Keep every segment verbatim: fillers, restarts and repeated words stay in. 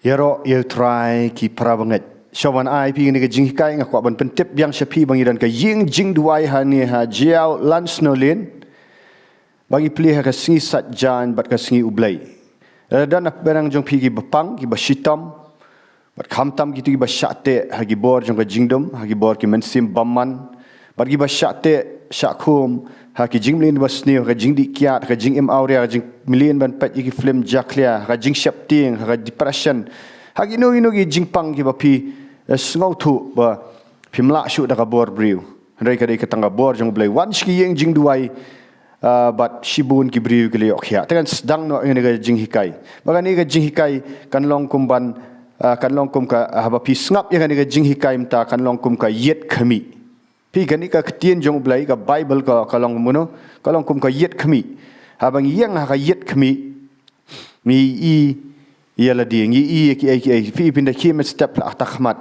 Ïaroh ïa U Trai ki para bangeit. Shuwa ban ai phi kane ka jinghikai, nga kwah ban pyntip biang sha phi ba ngi don ka ïing jingduwai hangne ha Jaïaw Lansdowne Lane. Ba ngi plie ha ka sngi Saitjaiñ bad ka sngi U Blei. Lada don na pdeng jong phi kiba pang, kiba shitom, bad khamtam kito kiba shah teh ha ki bor jong ka jingdum, ha ki bor ki mynsiem bymman, bad kiba shah teh, shah khum ha ki jingmlien basniew, ha ka jingdih kiad, ha ka jingim awria, ha ka jingmlien ban peit ïa ki film jakhlia, ha ka jingsheptieng, ha ka depression, ha kino kino ki jingpang kiba phi, eh, sngewthuh ba phim lah shuh da ka bor briew. Hynrei ka dei ka tang ka bor jong U Blei. Wan sha ki ïing jingduwai, ah, bad shibun ki briew ki la ïoh khiah. Te ngan sdang noh ïa kane ka jinghikai. Ba kane ka jinghikai kan long kum ban, ah, kan long kum ka, ah, haba phi sngap ïa kane ka jinghikai mynta kan long kum ka ïit khmih. Phi, kane ka ktien jong U Blei, ka Baibl ka, ka long kumno, ka long kum ka ïit khmih. Haba ngi ïeng ha ka ïit khmih, ngi i ïa lade, ngi i ïa kiei kiei. Phi, phin da khie mynstep la ha khmat.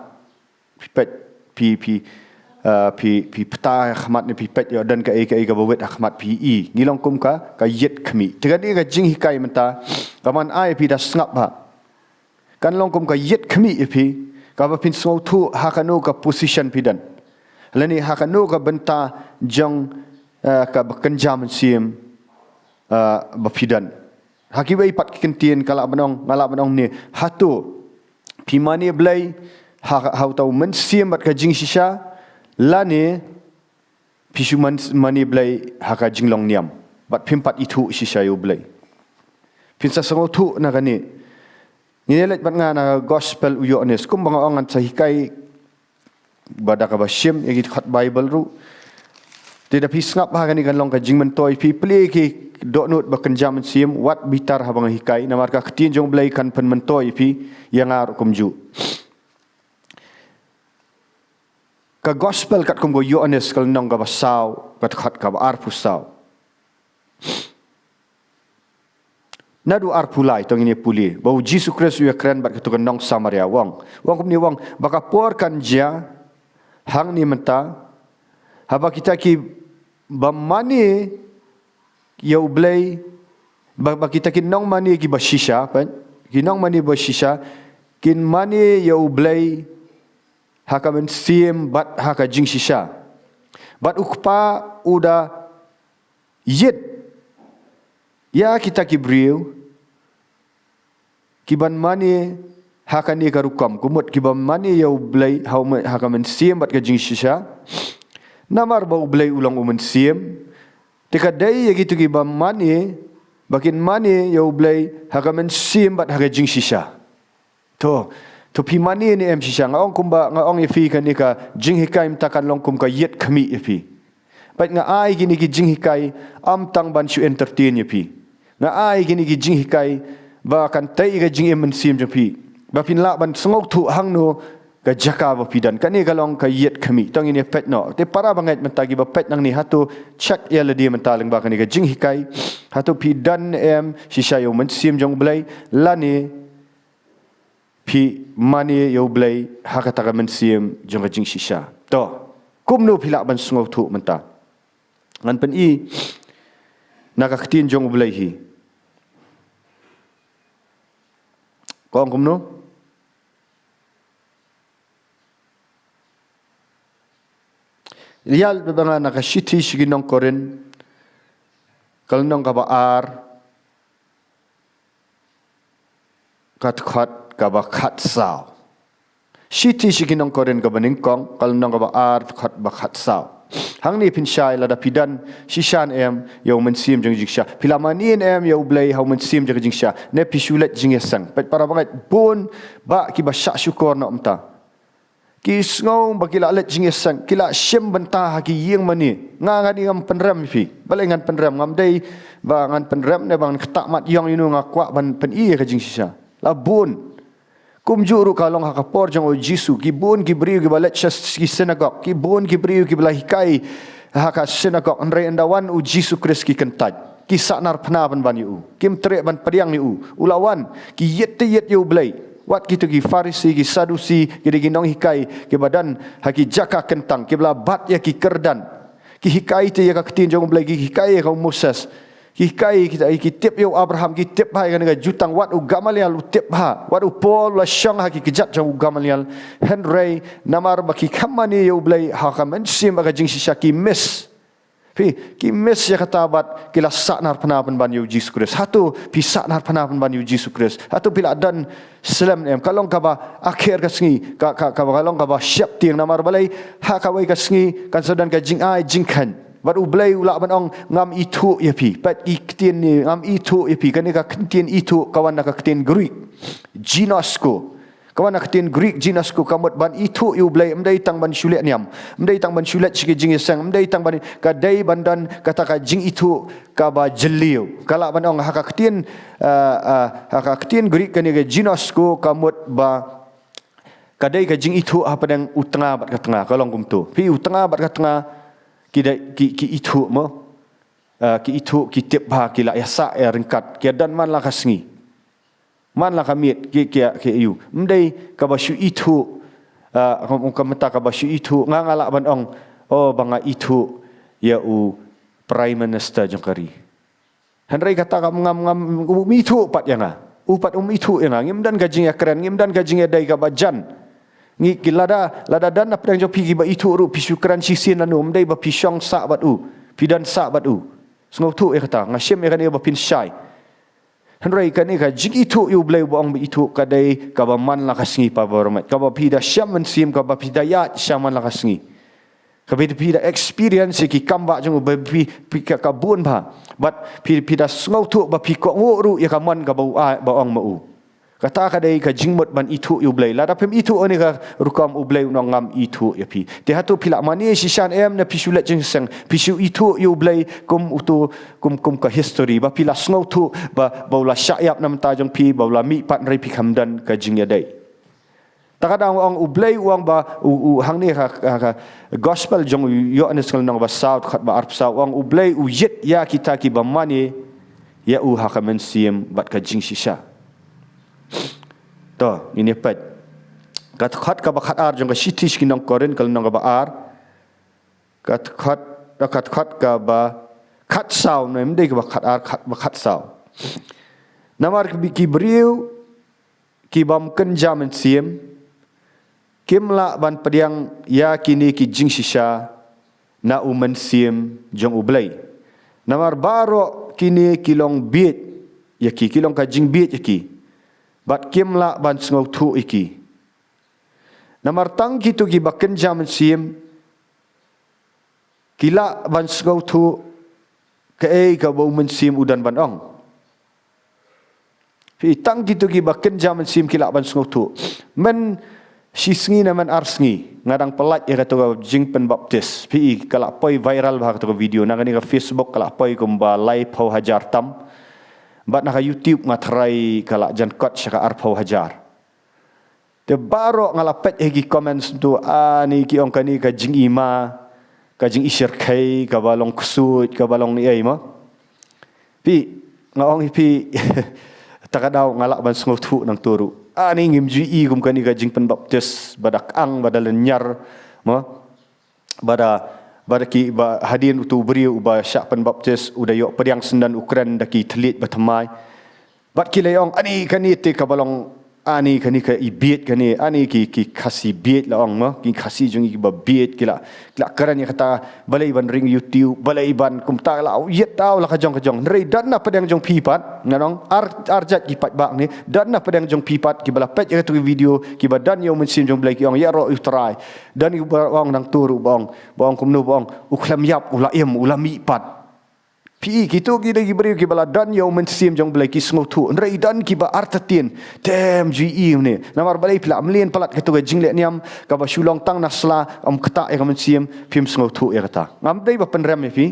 Phi peit, phi, phi, ah, phi, phi peit ha khmat ne phi peit ïoh don kaei kaei kaba wit ha khmat phi i. Ngi long kum ka, ka ïit khmih. Te kane ka jinghikai mynta, ka ban ai phi da sngap ha. Kan long kum ka ïit khmih ïa phi, kaba phin sngewthuh ha kano ka position phi don. Lane ha kano ka bynta jong, ah, kaba kynja mynsiem, ah, ba phi don. Ha kiwei pat ki ktien ka lah ban ong, nga lah ban ong ne, hato phi mane Blei ha, ha uta u mynsiem bad ka jingshisha, lane phi shu man-, mane Blei ha ka jinglong niam, bad phim pat ithuh shisha ïa U Blei. Phin sa sngewthuh na kane. Ngin ïa leit bad nga na Gospel u Ïoannis, kumba nga ong ngan sa hikai ba da kaba shim ïa ki dkhot Baibl ruh. Te da phi sngap ha kane kan long ka jingmyntoi, phi plie ki dohnud ba kynja mynsiem, wat bitar haba nga hikai, namar ka ktien jong U Blei kan pynmyntoi ïa phi, ïa nga ruh kumjuh. Ka Gospel katkum ka u Ïoannis ka lynnong kaba saw, ka dkhot kaba arphew saw. Naduh arphew lai to ngin ïa pule ba U Jisu Khrist u ïakren bad kato ka nong Samaria, u ong. U ong kumne, u ong, ba ka por kan jia hangne mynta, haba kita kiba mane ïa U Blei, ba, ba kita ki nongmane kiba shisha, peit, ki nongmane ba shisha, kin mane ïa U Blei ha ka mynsiem bad ha ka jingshisha. Bad U Kpa u da ïit ïa kita ki briew kiban mane ha kane ka rukom, ka mut kiban mane ïa U Blei ha u my-, ha ka mynsiem bad ka jingshisha. Namar ba U Blei u long u mynsiem, te ka dei ïa kito kiban mane ba kin mane ïa U Blei ha ka mynsiem bad ha ka jingshisha. To, to phi mane ne em shisha? Nga ong kumba nga ong ïa phi, kane ka jinghikai mynta kan long kum ka ïit khmih ïa phi. Bad nga ai kine ki jinghikai ym tang ban shu entertain ïa phi. Nga ai kine ki jinghikai ba kan tei ka jingim mynsiem jong phi, ba phin lah ban sngewthuh hangno ka jaka ba phi don. Kane ka long ka ïit khmih. To ngin ïa peit noh. Te para bangeit mynta kiba peit nangne, hato check ïa lade mynta lyngba kane ka jinghikai. Hato phi don em shisha ïa u mynsiem jong U Blei, lane phi mane ïa U Blei ha kata ka mynsiem jong ka jingshisha? To, kumno phi lah ban sngewthuh mynta? Ngan pyni na ka ktien jong U Blei hi. Ka ong kumno? Ïa, ba nga na ka shithi sha ki nong Korinth, ka lynnong kaba ar, ka dkhot kaba khatsaw. Shithi sha ki nong Korinth kaba nyngkong, ka lynnong kaba ar, dkhot ba khatsaw. Hangne phin shai lada phi don shisha ne em ïa u mynsiem jong ka jingshisha. Phi la mane ne em ïa U Blei ha u mynsiem jong ka jingshisha, ne phi shu leit jingïaseng? Peit para bangeit, bun bah kiba shah shukor noh mynta. Ki sngew ba ki la leit jingïaseng, ki la shim bynta ha ki ïing mane. Nga, nga dei ngam pynrem ïa phi. Balei ngan pynrem? Ngam dei ba ngan pynrem ne ba ngan ktah mat ïong ïa uno, nga kwah ban pyni ïa ka jingshisha. La bun. Kumjuh ruh ka long ha ka por jong U Jisu, ki bun ki briew kiba leit sha ki synagog, ki bun ki briew kiba la hikai ha ka synagog, hynrei ynda wan U Jisu Khrist ki kyntait. Ki sahnarphna ban ban ïa u. Kim treh ban pdiang ïa u. U la wan, ki ïit te ïit ïa U Blei. Wat kito ki Pharisi, ki Sadusi, ki dei ki nonghikai kiba don ha ki jaka kyntang, kiba la bat ïa ki kyrdan. Ki hikai te ïa ka ktien jong U Blei, ki hikai ïa ka u Moses. Ki kai, ki, ki tip ïa u Abraham, ki tip bha ïa kane ka jutang, wat u Gamaliel u tip bha, wat u Paul u la shong ha ki kjat jong u Gamaliel. Hynrei namar ba ki khlem mane ïa u Blei ha ka mynsiem bad ka jingshisha, ki miss. Phi, ki miss ïa kata bad ki la sahnarphna pynban ïa u Jisu Khrist. Hato phi sahnarphna pynban ïa u Jisu Khrist? Hato phi la don slem ne em? Ka long kaba akher ka sngi, ka, ka, ka, ka long kaba sheptieng. Namar balei? Ha kawei ka sngi kan sa don ka jingai jingkheiñ. Bad u Blei u lah ban ong, ngam ithuh ïa phi. Peit ki ktien ne, ngam ithuh ïa phi. Kane ka ktien ithuh ka wan na ka ktien Greek, ginosko. Ka wan na ka ktien Greek, ginosko, ka mut ban ithuh ïa u Blei, ym dei tang ban shu leh niam, ym dei tang ban shu leit sha ki jingïaseng, ym dei tang ban, ka dei ban don kata ka jingithuh kaba jylliew. Ka lah ban ong ha ka ktien, ah, ah, ha ka ktien Greek kane ka ginosko, ka mut ba ka dei ka jingithuh hapdeng u tnga bad ka tnga, ka long kumto. Phi, u tnga bad ka tnga ki dei, ki, ki ithuh mo. Ah, ki ithuh, ki tip bha, ki la ïasah ïa ryngkat, ki ïa don man la ka sngi, man la ka miet, ki, ki, ki ïa ïoh. Ym dei kaba shu ithuh, ah, ka, ka mynta kaba shu ithuh, nga, nga lah ban ong, oh, ba nga ithuh ïa u Prime Minister jong ka ri. Hynrei kata ka ngam, ngam, um ithuh pat ïa nga. U pat um ithuh ïa nga. Ngim don ka jingïakren, ngim don ka jingïadei kaba jan. Ngi ki lada, lada don na pdeng jong phi kiba ithuh ruh, phi shu kren shisien lano, ym dei ba phi shong sah bad u, phi don sah bad u. Sngewthuh ïa kata, nga shim ïa kane ba phin shai. Hynrei kane ka jingithuh ïa u Blei uba ong ba ithuh ka dei kaba man la ka sngi, para bangeit. Kaba phi da shem mynsiem, kaba phi da ïaid sha man la ka sngi. Kaba phi da experience ïa ki kam ba jong u, ba phi, phi ka, ka bun bha. Bad phi, phi da sngewthuh ba phi kohnguh ruh ïa ka mon kaba u ai, ba ong ma u. Kata ka dei ka jingmut ban ithuh ïa u Blei. Lada phim ithuh ïa kane ka rukom, u Blei un ong ngam ithuh ïa phi. Te hato phi lah mane shisha ne em, ne phi shu leit jingïaseng, phi shu ithuh ïa u Blei kum uto, kum, kum ka history, ba phi la sngewthuh ba, ba u la shah ïap na bynta jong phi, ba u la mihpat, hynrei phi khlem don ka jingïadei. Ta ka daw ong u Blei u ong ba u, u hangne ha, ha, ha gospel jong u Ïoannis ka lynnong ba saw, dkhot ba arphew saw, u ong u Blei u ïit ïa kita kiba mane ïa u ha ka mynsiem bad ka jingshisha. To, ngin ïa peit. Ka dkhot kaba khatar jong ka shithi sha ki nong Korinth ka lynnong kaba ar. Ka dkhot, ka dkhot kaba khatsaw, ne ym dei kaba khatar, khat, ba khatsaw. Namar ki, ki briew ki bym kynja mynsiem kim lah ban pdiang ïa kine ki jingshisha na u mynsiem jong u Blei. Namar baroh kine ki long bieit ïa ki, ki long ka jingbieit ïa ki. Bad kim lah ban sngewthuh ïa ki. Namar tang kito kiba kynja mynsiem ki lah ban sngewthuh kaei kaba u mynsiem u don ban ong. Phi, tang kito kiba kynja mynsiem ki lah ban sngewthuh. Mynshisngi ne myn arsngi nga dang pyllait ïa kato ka jingpynbaptis. Phi, ka la poi viral bha kato ka video. Na kane ka Facebook ka la poi kumba laiphew hajar tam. Bad na ka YouTube nga tharai ka la jan kot sha ka arphew hajar. Te baroh nga la peit ha ki comments tu, ani ki ong kane ka jingima, ka jingishyrkhei, kaba long ksuid, kaba long ei mo. Phi, nga ong ïa phi, ta ka daw nga lah ban sngewthuh nangto ruh. Ani ngim ju i kum kane ka jingpynbaptis, ba da kang, ba da lynñiar mo. Ba da, ba da ki, ba hadien uto u briew uba shah pynbaptis u da ïoh pdiang syndon, u kren da ki thylliej ba thymmai. Bad ki la ong, ani kane te kaba long, ani kane ka i bieit kane, ani ki, ki Khasi bieit la ong mo, ki Khasi jong ngi kiba bieit ki la, ki la kren ïa kata, balei ban ring YouTube, balei ban kumta, la ïeit tau la ka jong ka jong. Hynrei don na pdeng jong phi pat, nga ong, ar, ar jait ki paidbah ne, don na pdeng jong phi pat kiba la peit ïa kato ka video, kiba don ïa u mynsiem jong u Blei, ki ong ïaroh ïa u Trai. Don kiba ong nangto ruh ba ong, ba ong kumno ba ong, u khlem ïap u la im, u la mihpat. Phi, kito ki dei ki briew kiba la don ïa u mynsiem jong u Blei, ki sngewthuh. Hynrei don kiba artatien, te ym ju i ne. Namar balei? Phi la mlien palat kato ka jingleh niam kaba shu long tang na sla, ym ktah ïa ka mynsiem, phim sngewthuh ïa kata. Ngam dei ba pynrem ïa phi.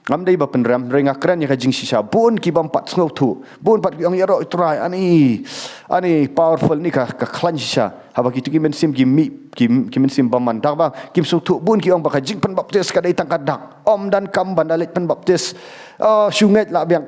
Ngam dei ba pynrem, hynrei nga kren ïa ka jingshisha. Bun ki bym pat sngewthuh. Bun pat ki ong ïaroh ïa u Trai, ani, ani powerful, ni ka, ka khlaiñ shisha. Haba kito ki mynsiem ki mih, ki, ki mynsiem bymman. Tang ba kim sngewthuh, bun ki ong ba ka jingpynbaptis ka dei tang ka dak. Ym donkam ban da leit pynbaptis. Oh, shu ngeit lah biang.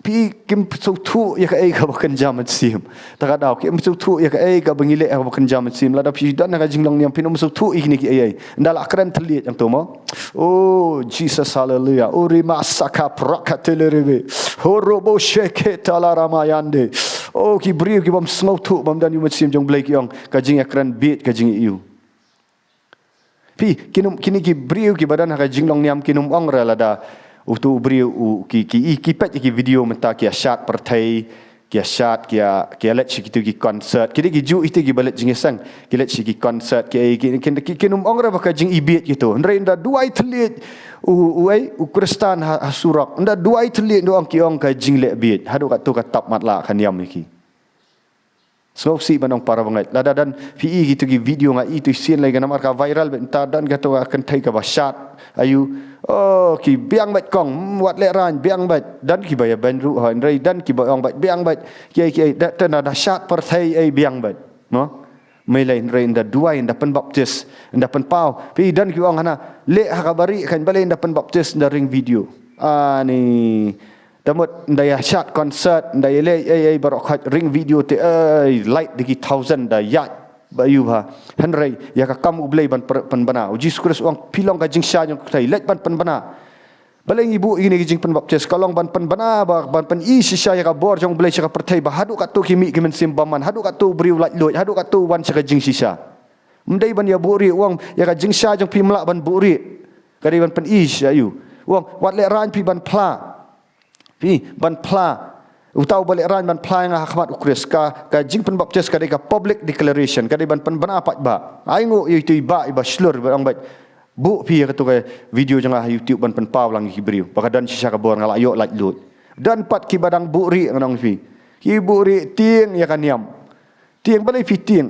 Phi kim sngewthuh ïa kaei kaba kynja mynsiem. Ta ka daw kim sngewthuh ïa kaei kaba ngi leh kaba kynja mynsiem. Lada phi don ha ka jinglong niam phin ym sngewthuh ïa kine kiei ei. Ynda la kren thylliej hangto mo. Oh Jesus, hallelujah. Uri masaka prakatelerebe. Horobo sheke talaramayande. Oh ki briew ki bym sngewthuh, bym don ïa u mynsiem jong u Blei, ki ong ka jingïakren bieit ka jingïohi. Phi, kin ym, kine ki briew kiba don ha ka jinglong niam kin ym ong re lada uto u briew u, ki, ki, ki peit ïa ki video mynta ki ïa shad pyrthei, ki ïa shad, ki ïa, ki ïa leit sha kito ki concert. Ki dei ki juh ito kiba leit jingïaseng, ki leit sha ki concert, ki, ki, ki, ki, kin ym ong re ba ka jingïeit kito. Hynrei ynda duwai thylliej u, u ei, u Khristan ha, ha surok. Ynda duwai thylliej, ynda ong, ki ong ka jingleh bieit. Haduh katto ka tap matlah ka niam ïa ki. Sngewsih ban ong para bangeit. Lada don phi i kito ki video, nga i to shisien lei, namar ka viral beit mynta, don kato ka kynthei kaba shad. Aïu, oh, ki biang beit kong, hmm, wat lehraiñ, biang beit. Don kiba ïa beiñ ruh, hynrei don kiba ong beit biang beit. Kiei kiei, da, te ynda da shad pyrthei ei biang beit. Mo? Mei lei, hynrei ynda duwai, ynda pynbaptis, ynda pynpaw. Phi, don kiba ong hana, leh ha kaba rieh kan, balei ynda pynbaptis, ynda ring video. Ani, da mut ynda ïa shad concert, ynda ïa leh ei ei baroh khoit, ring video te ei, like da ki thousand, da ïaid ba ïu ha. Hynrei ïa ka kam u Blei ban pyn-, pynbna. U Jisu Khrist u ong phi long ka jingshisha jong ka pyrthei, leit ban pynbna. Balei ngi buh ïa kine ki jingpynbaptis? Ka long ban pynbna, ba, ban pyni shisha ïa ka bor jong u Blei sha ka pyrthei, ba haduh katto ki mih ki mynsiem bymman, haduh katto u briew u laitluid, haduh katto u wan sha ka jingshisha. Ym dei ban ïa buhrieh, u ong ïa ka jingshisha jong phi ym lah ban buhrieh. Ka dei ban pyni shisha ïa u. U ong wat lehraiñ phi ban phla. Phi, ban phla. Uta uba lehraiñ ban phla ïa nga ha khmat u Khrist. Ka, ka jingpynbaptis ka dei ka public declaration. Ka dei ban pynbna paidbah. Ai nguh ïa ito i bah iba shlur, ba ong beit, buh phi ïa kato ka video jong nga ha YouTube ban pynpaw lang ïa ki briew. Ba ka don shisha ka bor, nga la ïoh laitluid. Don pat kiba dang buhrieh, ngan ong ïa phi. Ki buhrieh tieng ïa ka niam. Tieng, balei phi tieng?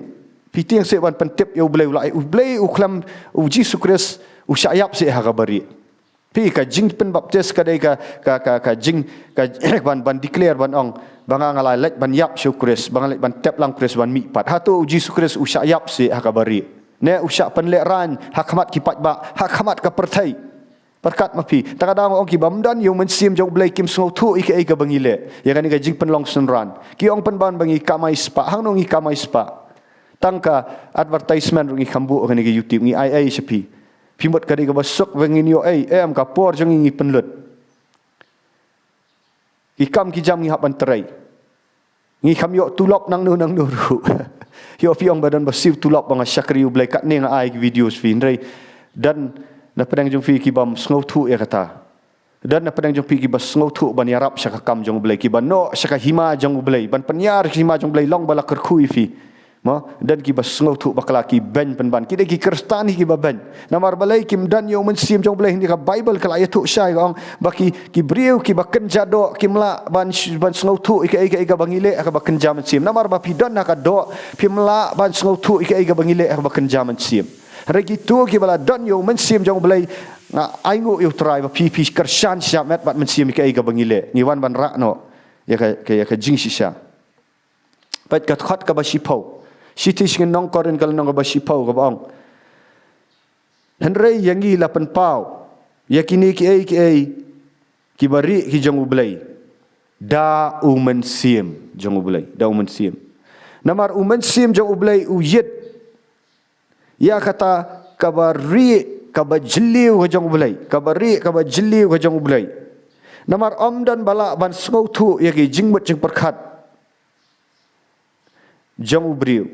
Phi tieng seh ban pyntip ïa u Blei, u la, u Blei u khlem, u Jisu Khrist u shah ïap seh ha kaba rieh. Phi, ka jingpynbaptis ka dei ka, ka, ka, ka jing, ka ban, ban declare, ban ong ba nga, nga la leit ban ïap sha u Khrist, ba nga leit ban tep lang u Khrist ban mihpat. Hato u Jisu Khrist u shah ïap seh ha kaba rieh? Ne u shah pynlehraiñ ha khmat ki paidbah, ha khmat ka pyrthei? Pyrkhat ma phi. Ta ka daw nga ong, kiba ym don ïa u Mynsiem jong u Blei kim sngewthuh ïa kaei kaba ngi leh. Ïa kane ka jingpynlong synran. Ki ong pynban ba ngi kamai spah. Hangno ngi kamai spah? Tang ka advertisement ruh ngi kham buh ha kane ka YouTube, ngi ai ei sha phi. Phi mut ka dei kaba suk ba ngin ïoh ei, em, ka por jong ngi ngi pynlut. Ki kam ki jam ngi hap ban trei. Ngi kham ïoh tulop nangno nangno ruh. Ïoh phi ong ba don ba siew tulop ba nga shakri u Blei, katne nga ai ki video sha phi, hynrei don na pdeng jong phi kiba ym sngewthuh ïa kata. Don na pdeng jong phi kiba sngewthuh ban ïarap sha ka kam jong u Blei, kiba noh sha ka hima jong u Blei, ban pynïar ka hima jong u Blei, long ba la kyrkhu ïa phi. Mo, don kiba sngewthuh bakla, ki beiñ pynban. Ki dei ki Khristan hi kiba beiñ. Namar balei? Kim don ïa u Mynsiem jong u Blei. Hynrei ka Baibl ka la ïathuh shai, ka ong ba ki, ki briew kiba kynja doh kim lah ban sh-, ban sngewthuh ïa kaei kaei kaba ngi leh ha kaba kynja mynsiem. Namar ba phi don ha ka doh, phim lah ban sngewthuh ïa kaei kaba ngi leh ha kaba kynja mynsiem. Hynrei kito kiba la don ïa u Mynsiem jong u Blei, nga ai nguh ïa u Trai ba phi, phi kyrshan sha met bad mynsiem ïa kaei kaba ngi leh. Ngi wan ban rah noh ïa ka, ka, ïa ka jingshisha. Peit ka dkhot kaba shiphew. Shithi sha ki nong Korinth, ka lynnong kaba shiphew, kaba ong: Hynrei ïa ngi la pynpaw ïa kine kiei kiei kiba rieh ki jong u Blei da u Mynsiem jong u Blei, da u Mynsiem. Namar u Mynsiem jong u Blei u ïit ïa kata kaba rieh kaba jylliew ka jong u Blei, kaba rieh kaba jylliew ka jong u Blei. Namar ym don ba lah ban sngewthuh ïa ki jingmut jingpyrkhat jong u briew,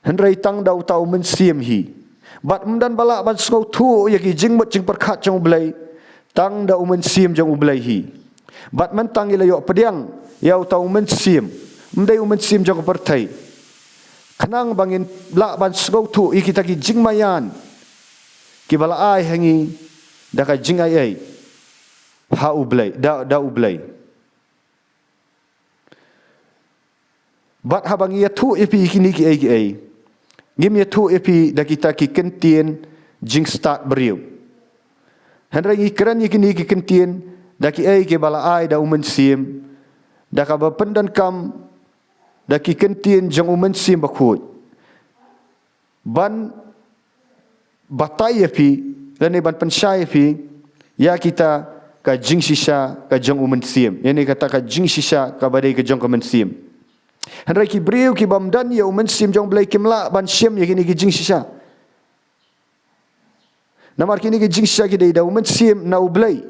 hynrei tang da uta u Mynsiem hi. Bad ym don ba lah ban sngewthuh ïa ki jingmut jingpyrkhat jong u Blei, tang da u Mynsiem jong u Blei hi. Bad mynta ngi la ïoh pdiang ïa uta u Mynsiem, ym dei u mynsiem jong ka pyrthei, khnang ba ngin lah ban sngewthuh ïa kita ki jingmaïan kiba la ai ha ngi da ka jingaiei ha u Blei, da, da u Blei. Bad haba ngi ïathuh ïa phi kine kiei kiei, ngim ïathuh ïa phi da kita ki kyntien jingstad briew. Hynrei ngi kren ïa kine ki kyntien da kiei kiba la ai da u Mynsiem, da kaba pyndonkam da ki kyntien jong u Mynsiem Bakhuid, ban batai ïa phi, lane ban pynshai ïa phi ïa kita ka jingshisha ka jong u Mynsiem. Ïa kane kata ka jingshisha kaba dei ka jong ka Mynsiem. Hynrei ki briew ki bym don ïa u Mynsiem jong u Blei kim lah ban shim ïa kine ki jingshisha. Namar kine ki jingshisha ki dei da u Mynsiem na u Blei.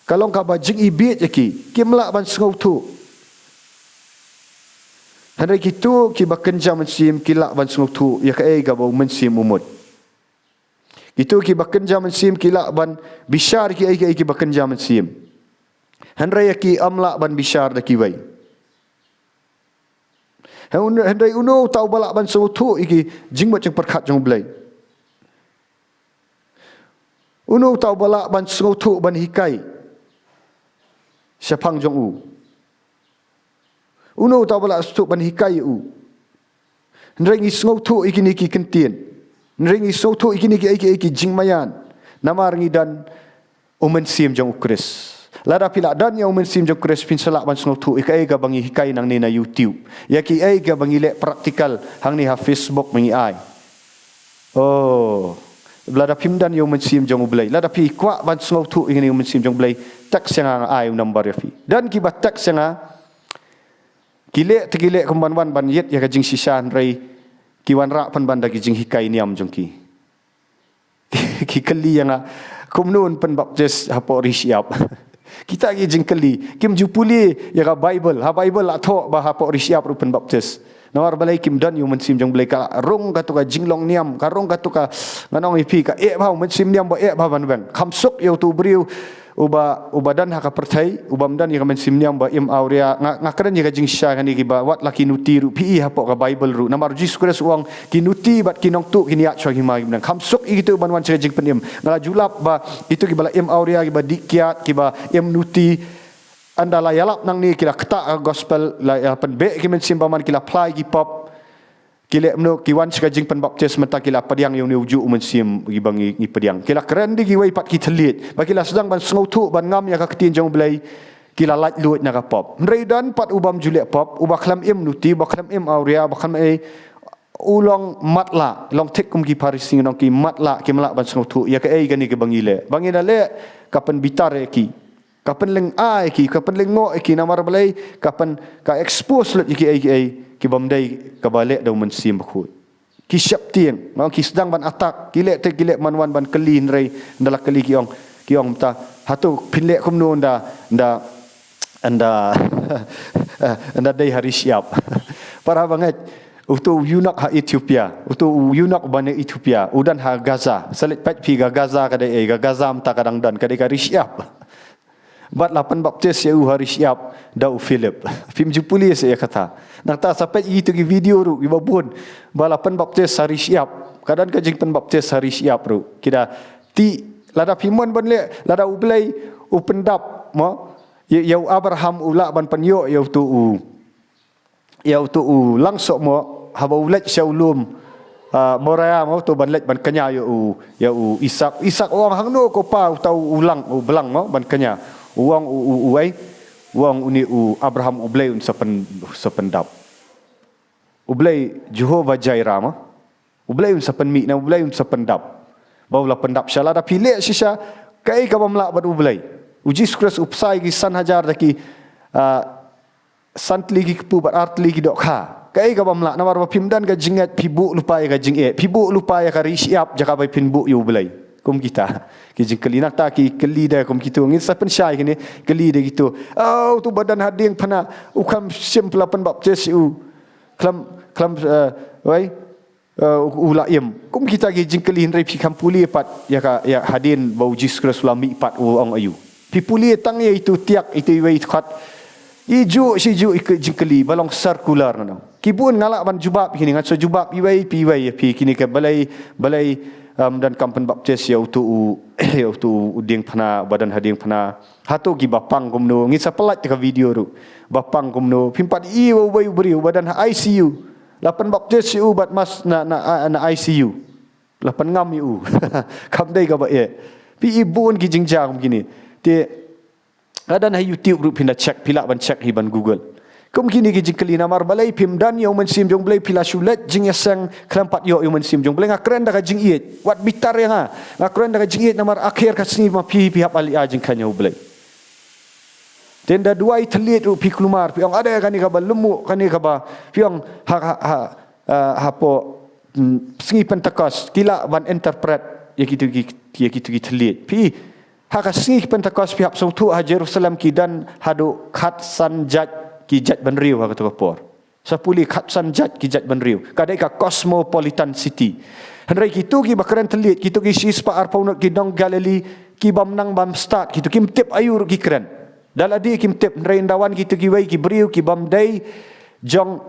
Ka long kaba jingibit ïa ki, kim lah ban sngewthuh. Hynrei kito kiba kynja mynsiem ki lah ban sngewthuh ïa kaei kaba u Mynsiem u mut. Kito kiba kynja mynsiem ki lah ban bishar kiei kiei kiba kynja mynsiem. Hynrei ïa ki ym lah ban bishar da kiwei. Hynrei uno uta uba lah ban sngewthuh ïa ki jingmut jingpyrkhat jong u Blei? Uno uta uba lah ban sngewthuh ban hikai shaphang jong u? Uno uta uba lah sngewthuh ban hikai ïa u? Hynrei ngi sngewthuh ïa kine ki kyntien. Hynrei ngi sngewthuh ïa kine kiei kiei ki jingmaïan. Namar ngi don u Mynsiem jong u Khrist. Lada phi lah don ïa u Mynsiem jong u Khrist phin sa lah ban sngewthuh ïa kaei kaba ngi hikai nangne na YouTube, ïa kaei kaba ngi leh practical hangne ha Facebook ba ngi ai. Oh, lada phim don ïa u Mynsiem jong u Blei, lada phi kwah ban sngewthuh ïa kane u Mynsiem jong u Blei, text ïa nga, nga ai u number ïa phi. Don kiba text ïa nga, ki leh te ki leh kum ban wan ban ïit ïa ka jingshisha, hynrei ki wanrah pynban da ki jinghikai niam jong ki. Ki kylli ïa nga, kumno yn pynbaptis hapoh ri shyiap? Kita ki jingkylli, kim ju pule ïa ka Baibl. Ha Baibl la thoh ba hapoh ri shyiap ruh pynbaptis. Namar balei? Kim don ïa u Mynsiem jong u Blei. Ka rung kato ka jinglong niam, ka rung kato ka, ngan ong ïa phi, ka eh bha, u mynsiem niam ba eh bha ban weng. Kham suk ïa uto u briew uba, uba don ha ka pyrthei, uba ym don ïa ka mynsiem niam ba im awria. Nga, nga kren ïa ka jingshisha kane kiba wat la ki nuti ruh, phi i hapoh ka Baibl ruh. Namar u Jisu Khrist u ong, ki nuti bad ki nongtuh kin ïaid shuwa ki hima ki bneng. Kham suk ïa kito ban wan sha ka jingpynim. Nga la ju lap ba kito kiba la im awria, kiba dih kiad, kiba im nuti, ynda la ïalap nangne ki la ktah ka gospel, la ïa pynbeh ki mynsiem bymman, ki la phla ïa ki pop. Ki leh kumno? Ki wan sha ka jingpynbaptis, mynta ki la pdiang ïa une ujuh u mynsiem kiba ngi, ngi pdiang. Ki la kren da kiwei pat ki thylliej. Ba ki la sdang ban sngewthuh, ban ngam ïa ka ktien jong u Blei, ki la laitluid na ka pop. Hynrei don pat u bym ju leh pop, uba khlem im nuti, uba khlem im awria, uba khlem ei, u long matlah, long thik kum ki Pharisi, ngi ong ki matlah, kim lah ban sngewthuh ïa kaei kane kaba ngi leh. Ba ngi da leh, ka pynbitar ïa ki. Ka pynlyngngoh ïa ki, ka pynlyngngoh ïa ki, namar balei? Ka pyn, ka expose lut ïa kiei kiei ki bym dei, kaba leh da u Mynsiem Bakhuid. Ki sheptieng, ngi ong ki sdang ban attack, ki leh te ki leh, man wan ban kylli, hynrei ynda la kylli ki ong, ki ong mynta, hato phin leh kumno ynda, ynda, ynda, ynda dei ha ri shyiap? Para bangeit, uto u eunuch ha Ethiopia, uto u eunuch ba na Ethiopia, u don ha Gaza. Sa leit peit phi ka Gaza ka dei ei, ka Gaza mynta ka dang don, ka dei ka ri shyiap. Bad la pynbaptis ïa u ha ri shyiap da u Philip. Phim ju pule seh ïa kata. Nangta sa peit ïa kito ki video ruh kiba bun ba la pynbaptis ha ri shyiap. Ka don ka jingpynbaptis ha ri shyiap ruh. Ki da tih, lada phi mon ban leh, lada u Blei u pyndap, mo, ïa, ïa u Abraham, u lah ban pynïoh ïa uto u, ïa uto u langsoh, mo, haba u leit sha u lum, ah, Moria, mo, to ban leit ban kñia ïa u, ïa u Isak. Isak u ong, hangno ko Pa uta u lang, u blang, mo, ban kñia? U ong u, u, u ei, u ong une u Abraham, u Blei un sa pyn, sa pyndap. U Blei Jehovah Jireh, mo. U Blei un sa pynmih, na u Blei un sa pyndap. Ba u la pyndap shisha. Lada phi leh shisha kaei ka bym lah bad u Blei. U Jisu Khrist u bsa ïa ki san hajar da ki, ah, san tylli ki kpu bad ar tylli ki dohkha. Kaei ka bym lah, namar ba phim don ka jingngeit, phi buh lypa ïa ka jingeh, phi buh lypa ïa ka ri shyiap, jaka ba phin buh ïa u Blei. Kum kita ki jingkylli. Nangta ki kylli da kum kito, ngin sa pynshai kine, kylli da kito. Oh, uto ba don ha diengphna, u khlem shym la pynbaptis ïa u. Khlem, khlem, eh, wei, eh, u, u la im. Kum kita ki jingkylli, hynrei phi kham pule pat ïa ka, ïa hadien ba u Jisu Khrist u la mih pat u ong aïu. Phi pule tang ïa itu tiak, itu iwei itu khat. Ijuh shi juh i ki jingkylli ba long circular, ngan ong. Ki bun nga lah ban jubab kine, ngan sa jubab iwei pa iwei ïa phi, kine ka balei, balei, um, donkam pynbaptis ïa uto u, ïa uto u diengphna, ba don ha diengphna. Hato kiba pang kumno, ngin sa pynlait ka video ruh. Ba pang kumno, phim pat i uwei u briew ba don ha I C U. La pynbaptis ïa u bad mas na, na, na I C U. La pynngam ïa u. Kam dei kaba eh. Phi i bun ki jingjia kum kine. Te, la don ha YouTube ruh, phin da check, phi lah ban check hi ban Google. Kum kine ki jingkylli namar balei phim don ïa u Mynsiem jong u Blei, phi la shu leit jingïaseng khlem pat ïoh ïa u Mynsiem jong u Blei. Nga kren da ka jingïeit, wat bitar ïa nga. Nga kren da ka jingïeit namar akhir ka sngi ma phi, phi hap ban leit ïa jingkhang ïa u Blei. Te ynda duwai thylliej ruh phi kulmar, phi ong, "Ade, kane kaba lum, kane kaba," phi ong, ha, ha, ha, ha, hapoh, mm, sngi Pentekost ki lah ban interpret ïa kitu ki, ïa kitu ki thylliej. Phi, ha ka sngi Pentekost phi hap sngewthuh ha Jerusalem ki don haduh khatsan jait ki jaitbynriew ha katu ka por. Sa pule, khatsan jait ki jaitbynriew. Ka dei ka cosmopolitan city. Hynrei kitu kiba kren thylliej, kitu ki shispah arphew ngut ki nong Galilee, ki bym nang bym stad, kitu kim tip aïu ruh ki kren. Da lade kim tip, hynrei ynda wan kitu kiwei ki briew ki bym dei jong,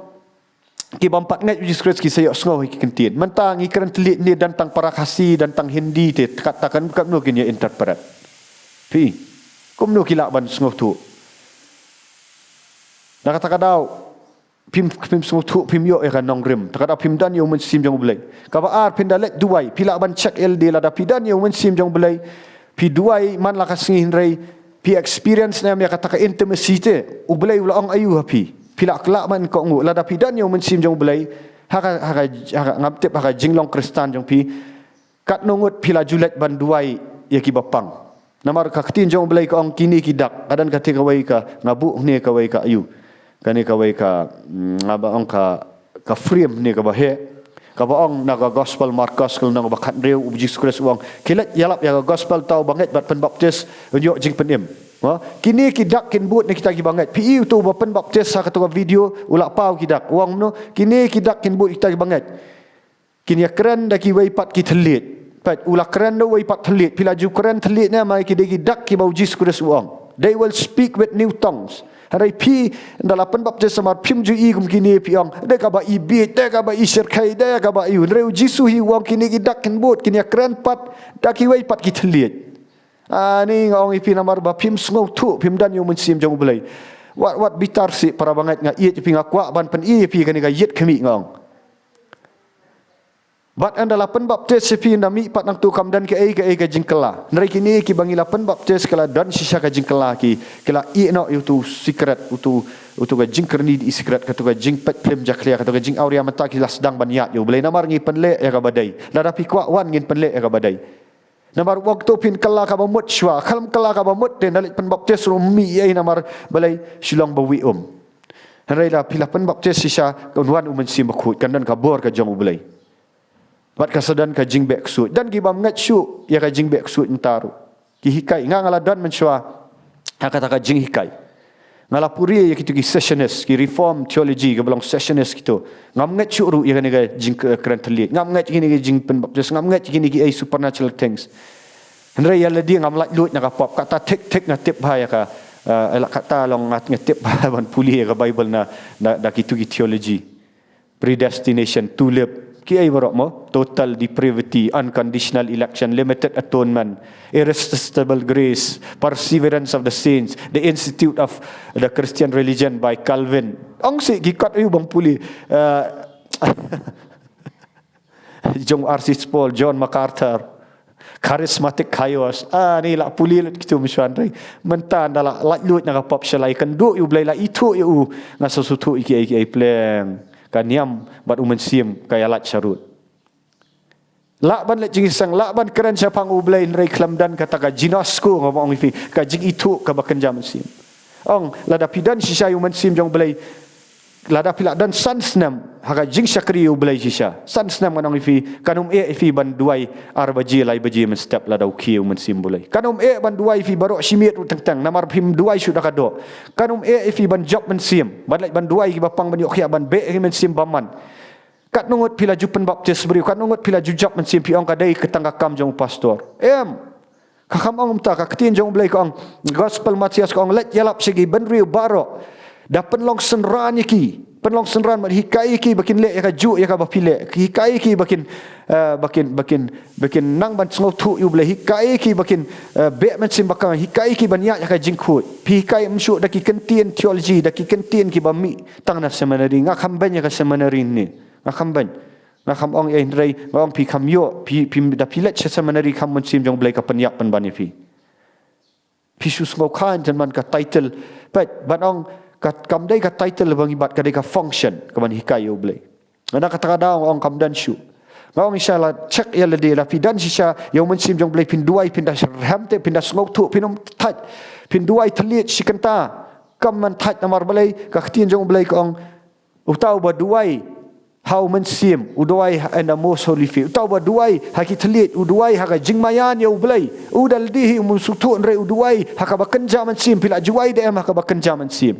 ki bym pat ngeit ïa u Jisu Khrist, ki sa ïohsngew ïa ki ktien. Mynta ngi kren thylliej ne, don tang para Khasi, don tang Hindi te, kata kan, kumno kin ïa interpret? Phi, kumno ki lah ban sngewthuh? Na kata ka daw phim, phim sngewthuh, phim ïoh ïa ka nongrim. Te ka daw phim don ïa u Mynsiem jong u Blei. Kaba ar, phin da leit duwai, phi lah ban check ïa lade, lada phi don ïa u Mynsiem jong u Blei, phi duwai man la ka sngi, hynrei phi experience ne em ïa kata ka intimacy te? U Blei u la ong aïu ha phi? Phi lah kylla man ko ngu, lada phi don ïa u Mynsiem jong u Blei, ha ka, ha ka, ha ka, ngam tip, ha ka jinglong Khristan jong phi, katno ngut phi la ju leit ban duwai ïa kiba pang? Namar ka ktien jong u Blei ka ong, kine ki dak, ka don kata kawei ka, nga buh hangne kawei ka aïu, kane kawei ka, mm, nga ba ong ka, ka frame hangne kaba heh, kaba ong na ka Gospel Markos ka lynnong ba khathynriew, u Jisu Khrist u ong, khie leit ïalap ïa ka gospel, uta uba ngeit bad pynbaptis un ïoh jingpynim. Ha? Kine ki dak kin bud na kita kiba ngeit. Phi i uta uba pynbaptis ha kata ka video, u la paw ki dak, u ong kumno? Kine ki dak kin bud na kita kiba ngeit. Kin ïa kren da kiwei pat ki thylliej. Peit, u la kren da uwei pat thylliej. Phi la ju kren thylliej ne em ïa ki, dei ki dak kiba u Jisu Khrist u ong, "They will speak with new tongues." Hynrei phi, ynda la pynbaptis namar phim ju i kum kine, phi ong, "Dei kaba i bieit, dei kaba i shyrkhei, dei kaba i u." Hynrei u Jisu hi u ong, kine ki dak kin bud, kin ïa kren pat da kiwei pat ki thylliej. Ani nga ong ïa phi namar ba phim sngewthuh, phim don ïa u Mynsiem jong u Blei. Wat, wat bitar seh para bangeit, nga ïeit ïa phi, nga kwah ban pyni ïa phi kane ka ïit khmih, nga ong. Bad ynda la pynbaptis ïa phi, ynda mih pat nangta kam don kaei kaei ka jingkylla. Hynrei kine kiba ngi la pynbaptis ki la don shisha ka jingkylla, ki, ki la ïeh noh ïa utu u secret, utu, utu ka jingkyrni da i secret, katu ka jingpeit phlim jakhlia, katu ka jingawria, mynta ki la sdang ban ïaid ïa u Blei. Namar ngi pynleh ïa kaba dei. Lada phi kwah wan, ngin pynleh ïa kaba dei. Namar u ong to phin kylla kaba mut shuwa, khlem kylla kaba mut te, ynda leit pynbaptis ruh ym mih ei, namar balei? Shu long ba wih um. Hynrei lada phi la pynbaptis shisha, kan wan u Mynsiem Bakhuid, kan don ka bor ka jong u Blei. Bad ka sa don ka jingbeh ksuid. Don ki bym ngeit shuh ïa ka jingbeh ksuid mynta ruh. Ki hikai, nga, nga la don mynshuwa ha kata ka jinghikai. Nga la pule ïa kitu ki cessationist, ki reform theology, kiba long cessationist kitu. Ngam ngeit shuh ruh ïa kane ka jingkren thylliej. Ngam ngeit ïa kine ki jingpynbaptis. Ngam ngeit ïa kine kiei supernatural things. Hynrei ïa lade ngam laitluid na ka pop. Kata thik thik nga tip bha ïa ka, eh, la kata long nga, nga tip bha ban pule ïa ka Bible na, na, da kitu ki theology. Predestination, tulip, kiei baroh mo, total depravity, unconditional election, limited atonement, irresistible grace, perseverance of the saints, the Institute of the Christian Religion by Calvin. Ong sih ki kot aïu bym pule, eh, jong R C Sproul, John MacArthur. Charismatic chaos. Ah, ngi la pule lut kitu mynshuwa, hynrei mynta ynda la laitluid na ka pop, shalai kynduh ïa u Blei, la ithuh ïa u, nga sngewthuh ïa kiei kiei pleng. Ka niam bad u Mynsiem ka ïalait sharud. Lah ban leit jingïaseng, lah ban kren shaphang u Blei, hynrei khlem don kata ka ginosko, nga ong ïa phi, ka jingithuh kaba kynja mynsiem. Ong, lada phi don shisha ïa u Mynsiem jong u Blei, lada phi la don san snem ha ka jingshakri ïa u Blei shisha, san snem, ngan ong ïa phi, kan ym eh ïa phi ban duwai ar baje lai baje mynstep lada u khie u Mynsiem u Blei. Kan ym eh ban duwai ïa phi baroh shi miet ruh teng teng, namar phim duwai shuh da ka doh. Kan ym eh ïa phi ban jop mynsiem, ban leit ban duwai ïa kiba pang, ban ïoh khiah, ban beh ïa ki mynsiem bymman. Katno ngut phi la ju pynbaptis briew, katno ngut phi la ju jop mynsiem, phi ong ka dei ka tang ka kam jong u pastor? Em. Ka kham ong kumta, ka ktien jong u Blei ka ong, Gospel Mathaios ka ong, leit ïalap sha ki bynriew baroh, da pynlong synran ïa ki, pynlong synran, bad hikai ïa ki ba kin leh ïa kajuh ïa kaba phi leh, hikai ïa ki ba kin, eh, ba kin, ba kin, ba kin nang ban sngewthuh ïa u Blei, hikai ïa ki ba kin, eh, beh mynsiem bakhuid, hikai ïa ki ban ïaid ïa ka jingkhuid. Phi hikai ym shuh da ki kyntien theology, da ki kyntien kiba mih tang na seminary. Nga kham beiñ ïa ka seminary ne, nga kham beiñ. Nga kham ong ei, hynrei nga ong phi kham ïoh, phi, phi, da phi leit sha seminary kham, Mynsiem jong u Blei ka pynïap pynban ïa phi. Phi shu sngewkha tang man ka title. Peit, ban ong Ka, kam dei ka title ba ngi bat, ka dei ka function, ka ban hikai ïa U Blei. Nga na kata ka daw nga ong kam don shuh. Nga ong shisha la check ïa lade, la phi don shisha ïa U Mynsiem jong U Blei, phin duwai, phin da syrhem te, phin da sngewthuh, phin ym thait, phin duwai thylliej shi kynta. Kam ban thait namar balei, ka ktien jong U Blei ka ong, uta uba duwai ha U Mynsiem, u duwai ha, in the most holy faith. Uta uba duwai ha ki thylliej, u duwai ha ka jingmaïan ïa U Blei. U da lade hi um sngewthuh, hynrei u duwai ha kaba kynja mynsiem, phi la ju ai da em ha kaba kynja mynsiem.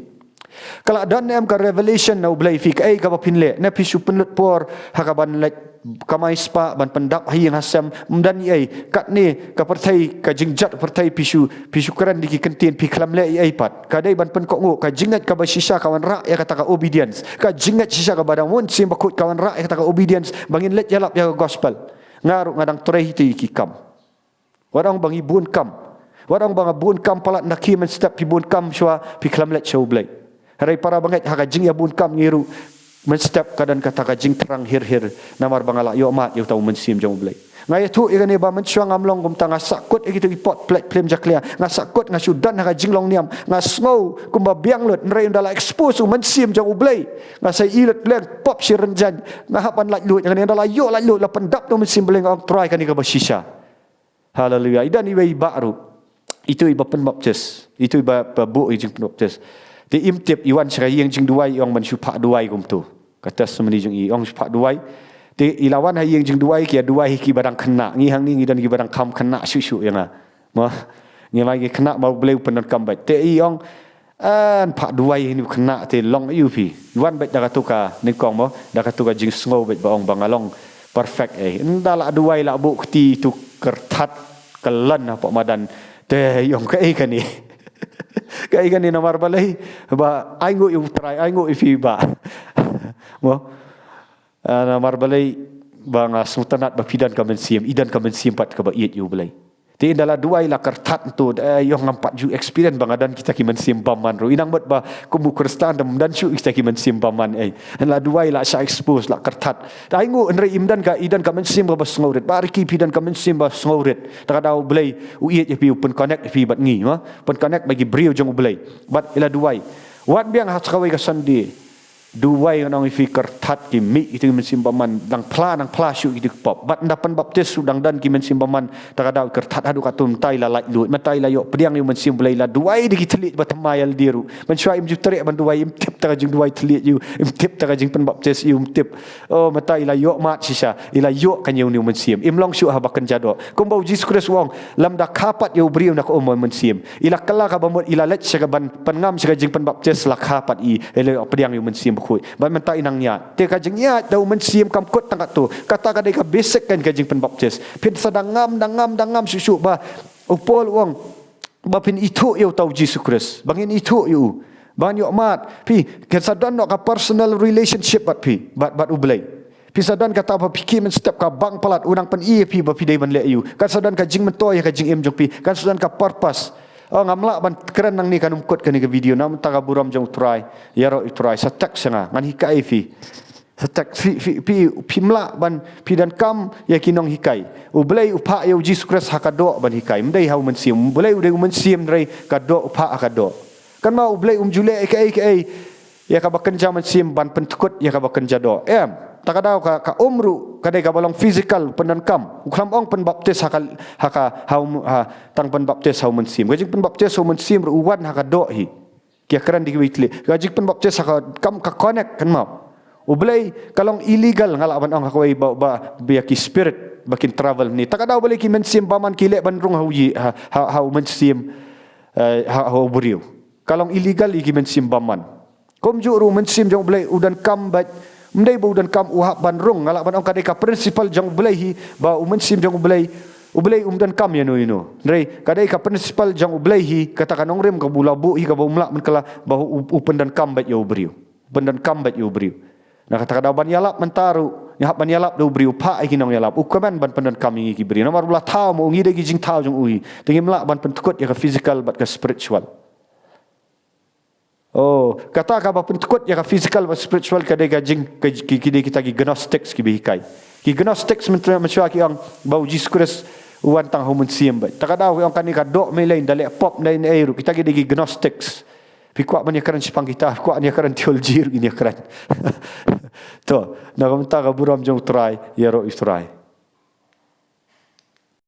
Ka la don em ka revelation na U Blei phi, kaei kaba phin leh, ne phi shu pynlut por ha kaban leit kamai spah, ban pyndap ha ïing ha sem, ym don ei ei. Katne ka pyrthei, ka jingjot pyrthei, phi shu, phi shu kren da ki kyntien, phi khlem leh ei ei pat. Ka dei ban pynkohnguh, ka jingngeit kaba shisha ka wanrah ïa kata ka obedience. Ka jingngeit shisha kaba don ha U Mynsiem Bakhuid ka wanrah ïa kata ka obedience, ba ngin leit ïalap ïa ka gospel. Nga ruh nga dang trei hi te ïa ki kam. Wat ong ba ngi bun kam. Wat ong ba nga bun kam palat, na ki mynstep phi bun kam shuwa, phi khlem leit sha U Blei. Hynrei para bangeit, ha ka jingïabun kam ngi ruh mynstep ka don kata ka jingthrang hir hir, namar ba nga la ïohmad ïa uta U Mynsiem jong U Blei. Nga ïathuh ïa kane ba mynshuwa ngam long kumta, nga sahkut ïa kito ki pot plet plim jakhlia, nga sahkut, nga shu don ha ka jinglong niam, nga sngew kumba biang lut, hynrei ynda la expose U Mynsiem jong U Blei, nga sa ïohi lut pleng pop shi rynjang, nga hap ban laitluid. Ynda la ïoh laitluid, la pyndap da U Mynsiem Blei, nga ong Trai, kane kaba shisha. Haleluia. I don iwei i bah ruh. Itu iba pynbaptis. Itu iba, ba buh i jingpynbaptis. Te im tip, i wan sha ka ïing jingduwai, i ong ban shu phah duwai kumtu. Ka testimony jong i, i ong shu phah duwai. Te i la wan ha ïing jingduwai, ki ïa duwai kiba dang khynnah. Ngi hangne ngi don kiba dang kham khynnah shuh shuh ïa nga. Mo. Ngi la ngi khynnah, ma U Blei u pyndonkam beit. Te i ong, "Yn phah duwai hi, u khynnah te long ïa u phi." Wan beit da katu ka nyngkong mo, da katu ka jingsngew beit ba ong ba nga long perfect ei. Ynda la duwai la buh kti, itu kyrthat kyllon hapoh madan. Te i ong, "Kaei kane? Kaei kane, namar balei ba ainguh ïa U Trai, ainguh ïa phi bah." Mo. Ah, namar balei ba nga sngewtynnat ba phi don ka mynsiem, i don ka mynsiem pat kaba ïeit ïa U Blei. Te ynda la duwai la kyrthat ntu, eh, i ong ngam pat ju experience ba nga don kita ki mynsiem bymman ruh. I nang mut ba kum u Khristan dang don shuh kita ki mynsiem bymman ei. Ynda la duwai la shah expose, la kyrthat. Te ainguh, hynrei im don ka, i don ka mynsiem kaba sngewrit. Bah Ricky, phi don ka mynsiem ba sngewrit. Ta ka daw U Blei u ïeit ïa phi, u pynconnect ïa phi bad ngi, ma. Pynconnect bad ki briew jong U Blei. Bad i la duwai. Wan biang ha sa kawei ka Sunday. Duwai, ngan ong ïa phi, kyrthat, ki mih kito ki mynsiem bymman, nang phla, nang phla shuh kito ki pop. Bad ynda pynbaptis ruh dang don ki mynsiem bymman, ta ka daw kyrthat haduh katto, mynta i la laitluid, mynta i la ïoh pdiang ïa U Mynsiem Blei, i la duwai da ki thylliej ba thymmai ïa lade ruh. Mynshuwa im ju treh ban duwai, im tip ta ka jingduwai thylliej ïa u, im tip ta ka jingpynbaptis ïa u, im tip. Oh, mynta i la ïohmad shisha, i la ïoh kane une u mynsiem. Im long shuh haba kynja doh. Kumba U Jisu Khrist u ong, lymda kha pat ïa u briew na ka um U Mynsiem. I la kylla kaba mut, i la leit sha ka ban pynngam sha ka jingpynbaptis, la kha pat i, i la ïoh pdiang ïa U Mynsiem Bakhuid. Bad mynta i nang ïaid. Te ka jingïaid da U Mynsiem kam kut tang katto. Kata ka dei ka basic kan ka jingpynbaptis. Phin sa dang ngam, dang ngam, dang ngam shuh shuh ba u Paul u ong ba phin ithuh ïa uta U Jisu Khrist. Ba ngin ithuh ïa u. Ba ngin ïohmad. Phi, kan sa don noh ka personal relationship bad phi, bad, bad U Blei. Phi sa don kata ba phi kiew mynstep, ka bang palat, u nang pyni ïa phi ba phi dei ban leh aïu. Kan sa don ka jingmyntoi ïa ka jingim jong phi. Kan sa don ka purpose. Oh, ngam lah ban kren nangne, kan ym kut kane ka video. Namar kata ka burom jong U Trai. Ïaroh ïa U Trai. Sa text sha nga. Ngan hikai ïa phi. Sa text, phi, phi, phi, phim lah ban, phi donkam ïa ki nonghikai. U Blei u phah ïa U Jisu Khrist ha ka doh ban hikai. Ym dei ha U Mynsiem. U Blei u dei U Mynsiem, hynrei ka doh u phah ha ka doh. Kynmaw, U Blei um ju leh ïa kaei kaei ïa kaba kynja mynsiem ban pyndkut ïa kaba kynja doh. Em, ta ka daw ka, ka um ruh ka dei kaba long physical, pyndonkam. U khlem ong pynbaptis ha ka, ha ka, ha U, ha, tang pynbaptis ha U Mynsiem. Ka jingpynbaptis ha U Mynsiem ruh u wan ha ka doh hi. Ki ïa kren da kiwei tylli. Ka jingpynbaptis ha ka, kam ka connect, kynmaw. U Blei, ka long illegal, nga lah ban ong ha kawei ba, ba, ba ïa ki spirit ba kin travel hangne. Ta ka daw balei ki mynsiem bymman ki leh ban rung ha u ïing, ha, ha, ha U Mynsiem, eh, ha, ha u briew. Ka long illegal ïa ki mynsiem bymman. Kumjuh ruh U Mynsiem jong U Blei u donkam beit, ym dei ba u donkam, u hap ban rung, nga lah ban ong ka dei ka principle jong U Blei hi, ba U Mynsiem jong U Blei, U Blei um donkam ïano ïano. Hynrei ka dei ka principle jong U Blei hi, kata ka nongrim kaba u la buh hi kaba um lah ban kylla, ba u, u pyndonkam beit ïa u briew. Pyndonkam beit ïa u briew. Na kata ka daw ban ïalap mynta ruh, ngi hap ban ïalap da u briew, phah ïa ki nongïalap. U kmen ban pyndonkam ïa ngi ki briew. Namar u la thaw mo, ngi dei ki jingthaw jong u hi. Te ngim lah ban pyndkut ïa ka physical bad ka spiritual. Oh, kata kaba pyndkut ïa ka physical bad spiritual ka dei ka jing, ka, ki, ki dei kita ki Gnostics kiba hikai. Ki Gnostics mynta, mynshuwa ki ong ba U Jisu Khrist u wan tang ha U Mynsiem beit. Ta ka daw ki ong kane ka doh mei lei, ynda leh pop, ynda leh ei ruh. Kita ki dei ki Gnostics. Phi kwah ban ïakren shaphang kita, phi kwah ïakren theology ruh ngin ïakren. To, na ka bynta ka burom jong U Trai, ïaroh ïa U Trai.